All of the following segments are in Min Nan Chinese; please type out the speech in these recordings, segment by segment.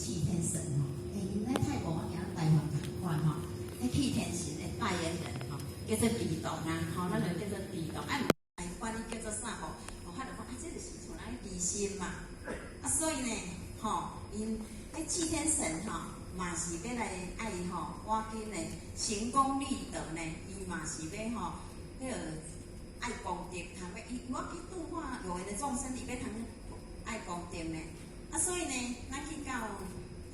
氣天神吼，欸，𪜶咧泰國我行台灣仝款吼，彼氣天神的代言人吼，叫做地動啊，吼，咱就叫做地動，啊，毋管伊叫做啥吼，我就講啊，這就是像咱疑心嘛，啊，所以呢，吼，𪜶彼氣天神吼，嘛是欲來愛吼，趕緊的成功立德呢，伊嘛是欲吼，彼個愛功德，通欲伊我去度化有緣的眾生，伊欲通愛功德呢。啊，所以呢，咱去到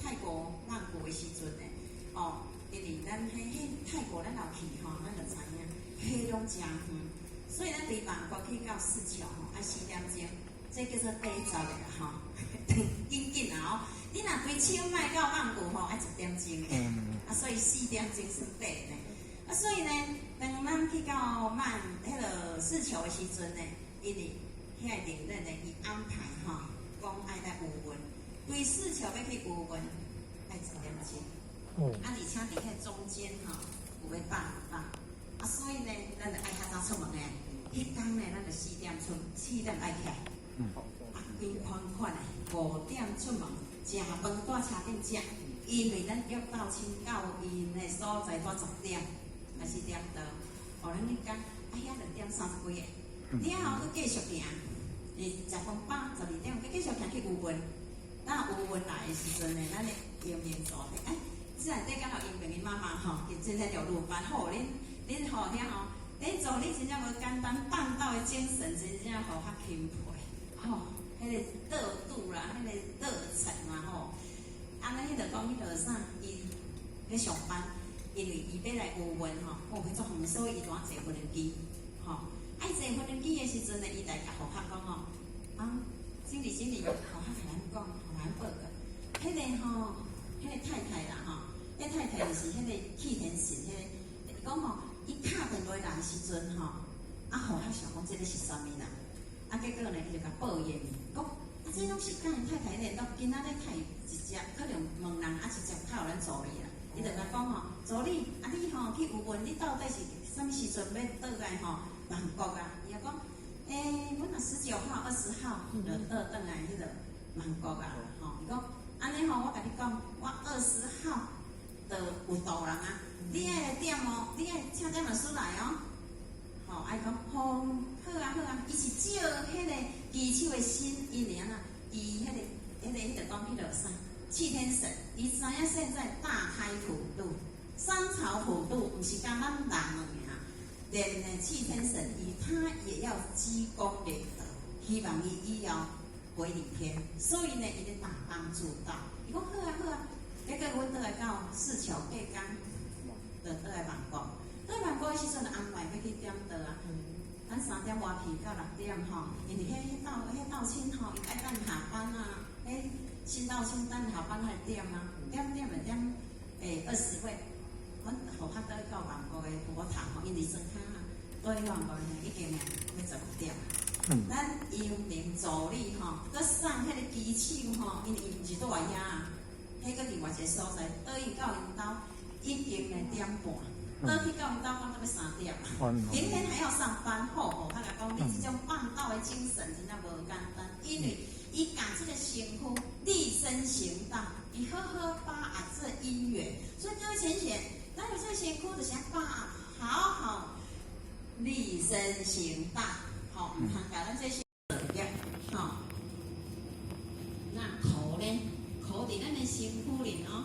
泰國曼谷的時陣呢，哦，因為咱彼泰國咱有去吼，咱就知影，彼攏誠遠，所以咱佇曼谷去到四橋吼，愛四點鐘，這叫做短十的啦吼，緊緊啊哦。你若對清邁到曼谷吼，愛1點鐘的，啊，所以四點鐘算短呢。啊，所以呢，當咱去到曼彼個四橋的時陣呢，因為遐個領隊呢，伊安排吼，講愛來烏雲，對四橋欲去烏雲，愛1點鐘。啊，而且佇彼中間吼，有欲放放，啊，所以呢，咱就愛較早出門的。彼工呢，咱就四點出，四點愛起來。啊，規款款的，5點出門，食飯佇車頂食，因為咱約到親到𪜶的所在拄10點，還是點多。哦，咱彼工啊，遐2點30幾个，了後閣繼續行，欸，食飯飽12點，閣繼續行去烏雲。咱烏雲來的時陣呢，咱的英明助理，哎，自然底敢有英明的媽媽吼，今天有入班好，恁吼遐吼，恁助理真正無簡單，辦道的精神真正予較欽佩，吼，彼個熱度啦，彼個熱忱嘛吼，啊，咱彼個講彼個啥，伊咧上班，因為伊欲來烏雲吼，哦，彼足遠，所以伊拄仔坐無人機，吼，啊，伊坐無人機的時陣呢，伊來共顧客講吼，啊，經理經理，顧客共咱講，予咱報告，彼個吼，彼個太太啦吼，彼太太就是彼個氣天神，彼個，伊講吼，伊敲電話來的時陣吼，啊，予較想講這個是啥物人，啊，結果呢，伊就共報伊的名，講，啊，這攏是佮𪜶太太聯絡，今仔日太直接，可能問人啊，直接敲咱助理啦。伊就共講吼，助理，啊你吼去有問，你到底是啥物時陣欲轉來吼曼谷啊？伊就講，欸，阮若19號、20號就倒轉來彼個曼谷啊，吼。伊講，按呢吼，我共你講，我20號就有渡人啊，你愛來點哦，你愛請點律師來哦。吼，啊伊講，好，好啊好啊，伊是照彼個祈求的心，因為按怎，伊彼個講彼個啥？氣天神，伊知影現在大開普渡，三朝普渡，毋是干咱人爾，連呢氣天神，伊他也要積功累德，希望伊以後回理天，所以呢，伊咧大幫助道。伊講好啊好啊，結果阮倒來到四橋過江，就倒來曼谷，倒來曼谷的時陣就安排欲去點桌啊。咱3點外去到6點吼，因為彼道親吼，伊愛等下班啊，彼新道親等下班彼點啊，點點就點欸20位，阮予較倒到曼谷的佛塔吼，因為莊跤啊，對曼谷已經欲12點。咱陽明助理吼，閣送彼個機手吼，因為伊毋是佇遐啊，彼閣另外一個所在，倒去到𪜶兜已經呢點半。倒去到𪜶兜講到欲3點，明天還要上班，好，予較講，你這種辦道的精神真正無簡單，因為伊共這個身軀立身行道，伊好好把握這因緣，所以各位淺顯，咱有這個身軀就是把好好立身行道，吼，毋通共咱這些業，吼。那苦呢？苦佇咱的身軀裡哦。